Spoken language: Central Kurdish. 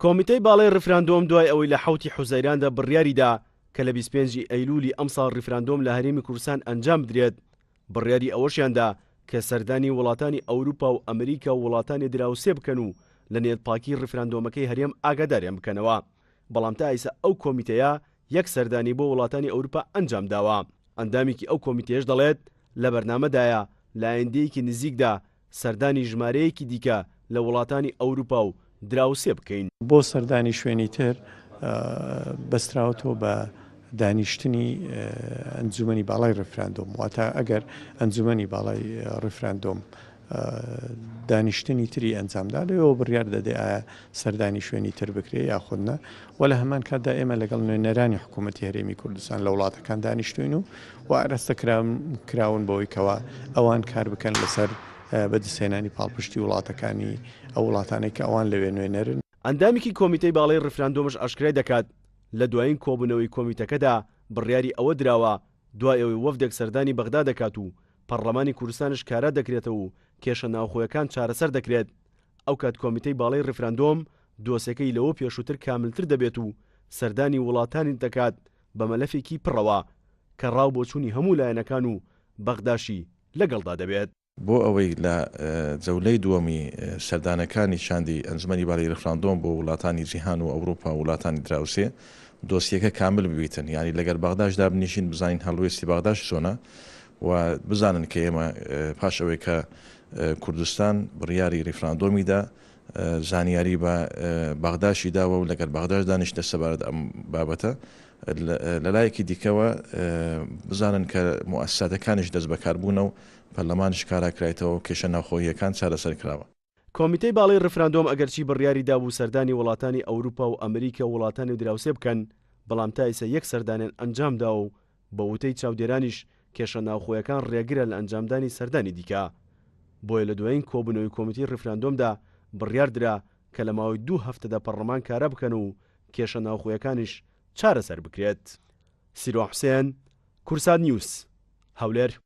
کۆمیتەی باڵای ڕیفراندۆم دوای ئەوەی لە حەوتی حوزەیراندا بڕیاری دا کە لە 25 ی ئەیلولی ئەمساڵ ڕیفراندۆم لە هەرێمی کوردستان ئەنجام بدرێت، بڕیاری ئەوەشیان دا کە سەردانی وڵاتانی ئەوروپا و ئەمریکا و وڵاتانی دراوسێ بکەن و لە نێتپاکی ڕیفراندۆمەکەی هەرێم ئاگاداریان بکەنەوە. بەڵام تا ئیسە ئەو کۆمیتەیە یەک سەردانی بۆ وڵاتانی ئەوروپا ئەنجام داوە. ئەندامێکی ئەو کۆمیتەیەش دەڵێت، لە بەرنامەدایە لە ئایندەیەکی نزیکدا سەردانی ژمارەیەکی دیکە لە وڵاتانی ئەوروپا و دراوسێ بکەین. بۆ سەردانی شوێنی تر بەستراوەتەوە بە دانیشتنی ئەنجومەنی باڵای ڕیفراندۆم، واتە ئەگەر ئەنجومەنی باڵای ڕیفراندۆم دانیشتنی تری ئەنجامدا لەوێوە بڕیار دەدەێ ئایا سەردانی شوێنی تر بکرێ یاخود نا و لە هەمان کاتدا ئێمە لەگەڵ نوێنەرانی حکوومەتی هەرێمی کوردستان لە وڵاتەکان دانیشتوین و و ئاراستە کراون بەوەی کەوا ئەوان کار بکەن لەسەر بەدەستهێنانی پاڵپشتی وڵاتەکانی ئەو وڵاتانەی کە ئەوان لەوێ نوێنەرن. ئەندامێکی کۆمیتەی باڵای ڕیفراندۆمش ئاشکرای دەکات، لە دوایین کۆبوونەوەی کۆمیتەکەدا بڕیاری ئەوە دراوە دوای ئەوەی وەفدێک سەردانی بەغدا دەکات و پەڕڵەمانی کوردستانش کارا دەکرێتەوە و کێشە ناوخۆیەکان چارەسەر دەکرێت، ئەوکات کۆمیتەی باڵای ڕیفراندۆم دۆسێکەی لەوە پێشووتر کاملتر دەبێت و سەردانی وڵاتانی دەکات بە مەلەفێکی پڕەوە کە ڕاو بۆچوونی هەموو لایەنەکان و بەغداشی لەگەڵدا دەبێت. بۆ ئەوەی لە جەولەی دووەمی سەردانەکانی شاندی ئەنجومەنی باڵی ریفراندۆم بۆ وڵاتانی جیهان و ئەوروپا و وڵاتانی دراوسێ دۆسیەکە کامل ببیتن یانی لەگەر بەغداش دابنیشین بزانین هەڵوێستی بەغداش چۆنە و بزانن کە ئێمە پاش ئەوەی کە کوردستان بڕیاری ریفراندۆمی دا زانیاری بە بەغداشی داوە و لەگەر بەغداش دانیشتە سەبارەت ئەم بابەتە لەلایەکی دیکەوە بزانن کە موئەسساتەکانیش دەست بەکار بوونە و پەرلەمانیش کارا کرایتەوە و کێشە ناوخۆییەکان چارەسەر کراوە. کۆمیتەی باڵای ڕیفراندۆم ئەگەرچی بڕیاری دابوو سەردانی وڵاتانی ئەوروپا و ئەمریکا و وڵاتانی دراوسێ بکەن، بەڵام تا ئیسە یەک سەردانیان ئەنجام داوە و بە وتەی چاودێرانیش کێشە ناوخۆیەکان ڕێگرە لە ئەنجامدانی سەردانی دیکە. بۆیە لە دوایین کۆبوونەوەی کۆمیتەی ڕیفراندۆمدا بڕیار درا کە لە ماوەی دوو هەفتەدا پەڕڵەمان کارا بکەن و کێشە ناوخۆیەکانیش چارەسەر بکرێت. سیروان حوسێن، کوردسات نیوز، هەولێر.